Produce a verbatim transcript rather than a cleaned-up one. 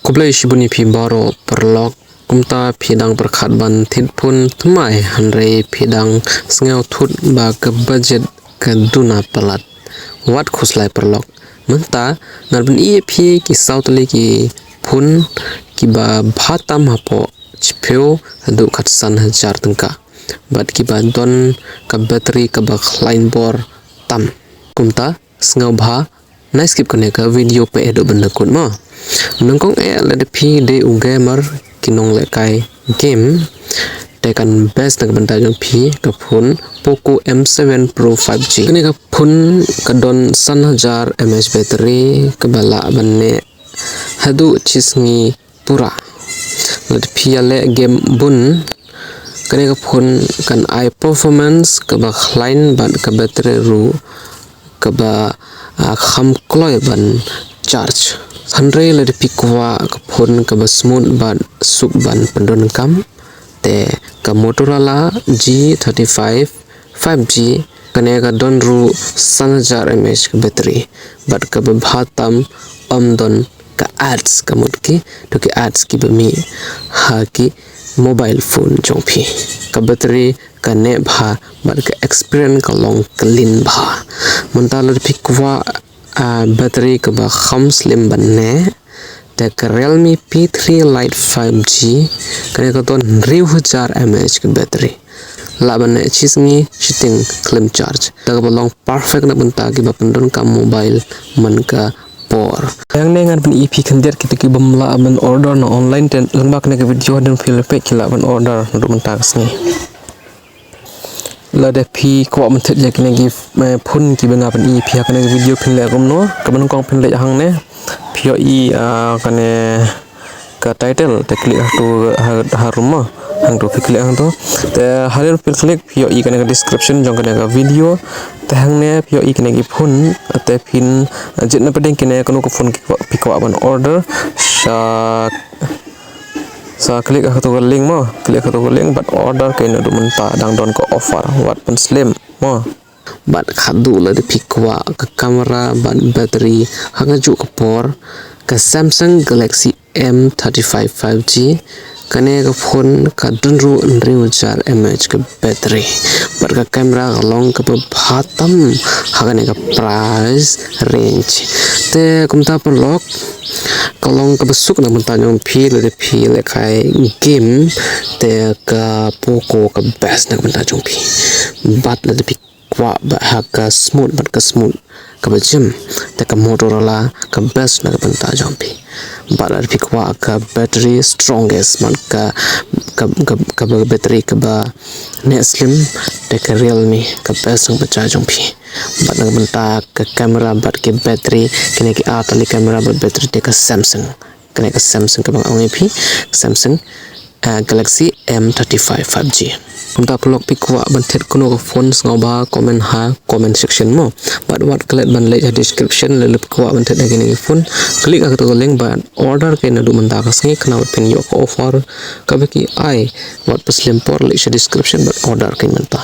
Khublei shibun ïa phi baroh paralok. Kumta phi dang pyrkhat ban thied phone thymmai hynrei phi dang sngewthuh ba ka budget ka duna palat. Wat khuslai paralok. Mynta ngan pyni ïa phi ki saw tylli ki phone kiba bha tam hapoh shiphew haduh khatsan hajar tyngka. Bad kiba don ka battery kaba khlaiñ bor tam. Kumta sngewbha nai skip kane ka video peit haduh ban da kut mo. Nyngkong eh lada phi dei u gamer, ki nonglehkai game, te kan best na ka bynta jong phi ka phone Poco M seven Pro five G. Kane ka phone ka don san hajar mAh battery kaba lah ban neh haduh shi sngi pura. Lada phi ïaleh game bun, kane ka phone kan ai performance kaba khlaiñ bad ka battery ruh kaba, ah, kham kloi ban charge. Hynrei lada phi kwah ka phone kaba smooth bad suk ban pyndonkam, te ka Motorola G thirty-five five G, kane ka don ruh san hajar mAh ka battery. Bad kaba bha tam, ym don ka ads, ka mut ki, to ki ads kiba mih ha ki mobile phone jong phi. Ka battery ka neh bha bad ka experience ka long clean bha. Mynta lada phi kwah, ah, battery kaba kham slem ban neh, te ka Realme P three Lite five G, kane ka don hynriew hajar mAh ka battery. Lah ban neh shi sngi shiteng khlem charge. Te kaba long perfect na bynta kiba pyndonkam mobile man ka por. Hangne ngan pyni ïa phi khyndiat kita ki bym lah ban order na online, te lyngba kane ka video hadien phi la peit ki lah ban order naduh mynta ka sngi. Lada phi kwah ban thied ïa kine ki, eh, phone kiba nga pyni ïa phi ha kane ka video phin leh kumno, kaba nyngkong phin leit hangne. Phi ïohi, ah, kane ka title, te click hangto ha, harum mo. Hangto phi click hangto. Te hadien phi click phi ïohi kane ka description jong kane ka video. Te hangne phi ïohi kine ki phone, te phin, eh, jied na pdeng kine kano ka phone phi kwah, phi kwah ban order. Sa, sa click hangto ka link mo, click hangto ka link bad order kaei naduh mynta, dang don ka offer, wat pynslem mo. Bad khatduh lada phi kwah ka camera bad battery ha kajuh ka por, ka Samsung Galaxy M thirty-five five G, kane ka phone ka don ruh hynriew hajar mAh ka battery. Bad ka camera ka long kaba bha tam ha kane ka price range. Te kumta paralok, ka long kaba suk na bynta jong phi lada phi lehkai game, te ka Poco ka best na bynta jong phi. Bad lada phi kwah ba ha ka smooth bad ka smooth kaba jam, te ka Motorola ka best na ka bynta jong phi. Bad lada phi kwah ka battery strongest, man ka, ka, ka, ka battery kaba neh slem, te ka Realme ka best na ka bynta jong phi. Bad na ka bynta ka camera bad ka battery, kine ki ar tylli camera bad battery, te ka Samsung. Kane ka Samsung kaba nga ong ïa phi, Samsung, ah, Galaxy M thirty-five five G. Kumta paralok, phi kwah ban thied kano ka phone, sngewbha comment ha comment section mo. Bad wat klet ban leit ha description, lada phi kwah ban thied ïa kine ki phone, click ha kato ka link bad order kaei naduh mynta ka sngi, khnang ba phin ïoh ka offer kaba ki ai. Wat pynslem por, leit sha description bad order kaei mynta.